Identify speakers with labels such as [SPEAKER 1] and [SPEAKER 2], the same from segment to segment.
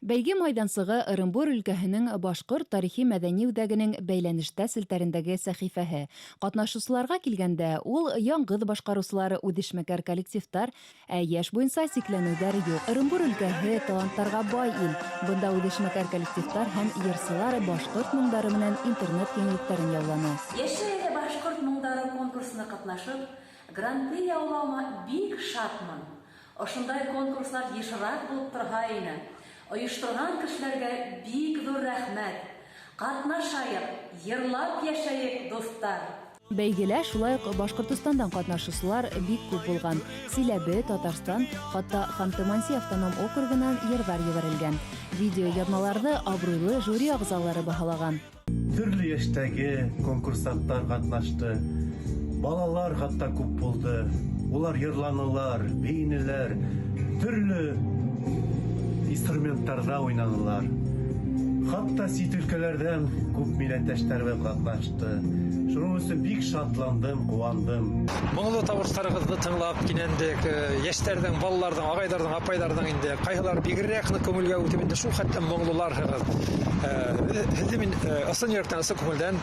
[SPEAKER 1] Бәйге майҙансығы Ырымбур өлкәһенең Башҡорт тарихи-мәҙәни үҙәгенең Бәйләнештә селтәрендәге сәхифәһе. Ҡатнашыусыларға килгәндә, ул яңгыҙ башҡарыусылар, үҙешмәкәр коллективтар, ә яшь буенса сикләнеүҙәр юҡ. Ырымбур өлкәһе, таланттарға бай ил. Бында үҙешмәкәр коллективтар һәм йырсылар башҡорт моңдары менән интернет киңлектәрен яуланы.
[SPEAKER 2] Яшә әле башкорт моңдары конкурсында катнашып, Гран-при яулавыма бик шатмын. Ошындай конкурслар ешрак булып торһа ине. Оештырган кешеләргә бик зур рәхмәт. Катнашаек, ерлап яшәек, дуслар!
[SPEAKER 1] Бәйгелә шулай ук Башкортостандан катнашучылар бик күп булган. Силәбе, Татарстан, хатта Ханты-Манси автоном округыннан йырҙар ебәрелгән. Видеояҙмаларҙы абруйлы жюри ағзалары баһалаған.
[SPEAKER 3] Төрлө йәштәге конкурсанттар ҡатнашты. Балалар хатта күп булды. Улар йырланылар, бейенеләр, төрлө инструменттарҙа уйнанылар. Хатта сит өлкәләрҙән күп милләттәштәребеҙ ҡатнашты. Шуның өсөн бик шатландым, ҡыуандым.
[SPEAKER 4] Моңло тауыштарығыҙҙы тыңлап кинәндек. Йәштәрҙең, балаларҙың, ағайҙарҙың, апайҙарҙың инде ҡайһылары бигерәк ныҡ күңелгә үтеп инде шул хәтлем моңлоларһығыҙ. Һеҙҙе мин ысын йөрәктән, ысын күңелдән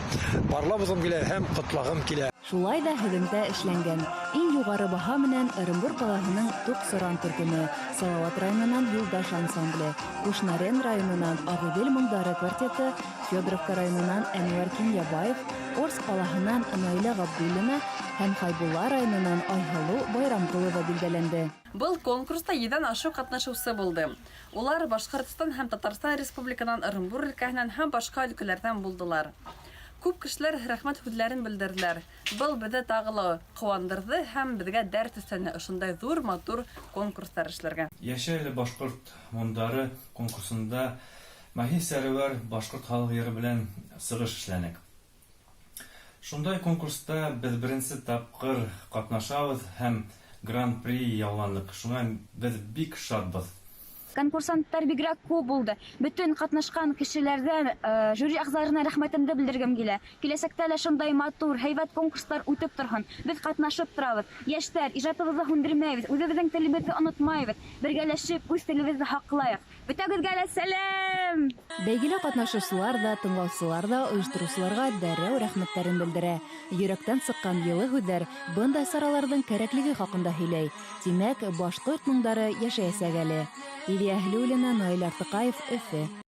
[SPEAKER 4] барлап уҙғым килә һәм ҡотлағым килә.
[SPEAKER 1] Шулай да һөҙөмтә эшләнгән. Иң юғары баһа менән Ырымбур ҡалаһының Туҡ-Соран төркөмө, Салауат районынан Юлдаш ансамбле, Кушнарен районынан Ағиҙел моңдары квартеты, Федоровка районынан Әнүәр Кинйәбаев, Орск ҡалаһынан Наилә Ғабдуллина һәм Хәйбулла районынан Айһылыу Байрамҡолова билдәләнде.
[SPEAKER 5] Был конкурста йөҙҙән ашыу ҡатнашыусы булды. Улар Башҡортостан һәм Татарстан Республиканан, Ырымбур өлкәһенән һәм башҡа өлкәләрҙән булдылар. Күп кешеләр рәхмәт һүҙләрен белдерҙеләр. Был беҙҙе тағы ла ҡыуандырҙы һәм беҙгә дәрт өҫтәне ошондай ҙур, матур конкурстар эшләргә.
[SPEAKER 6] Йәшә әле башҡорт моңдары конкурсында Маһи Сәрүәр башҡорт халыҡ йыры белән сығыш эшләнек. Шундай конкурста беҙ беренсе тапҡыр ҡатнашабыҙ һәм Гран-при яуланыҡ, шуңа беҙ бик шатбыҙ.
[SPEAKER 7] Конкурсанттар бигерәк күп булды. Бөтөн ҡатнашҡан кешеләрҙән жюри ағзаларына рәхмәтемде белдергем килә. Киләсәктә лә шундай матур, һәйбәт конкурстар үтеп торһон. Беҙ ҡатнашып торабыҙ. Йәштәр, ижадыбыҙҙы һүндермәйбеҙ, үҙебеҙҙең телебеҙҙе онотмайбыҙ. Бергәләшеп үҙ телебеҙҙе һаҡлайыҡ. Бөтәгеҙгә лә сәләм!
[SPEAKER 1] Бәйгелә ҡатнашыусылар ҙа, тыңлаусылар ҙа ойоштороусыларға дәррәү рәхмәттәрен белдерә. Йөрәктән сыҡҡан йылы һүҙҙәр бындай сараларҙың кәрәклеге хаҡында һөйләй. Тимәк, башҡорт моңдары йәшәйәсәк әле. Лилиә Әһлиуллина, Наил Артыҡаев, Өфө.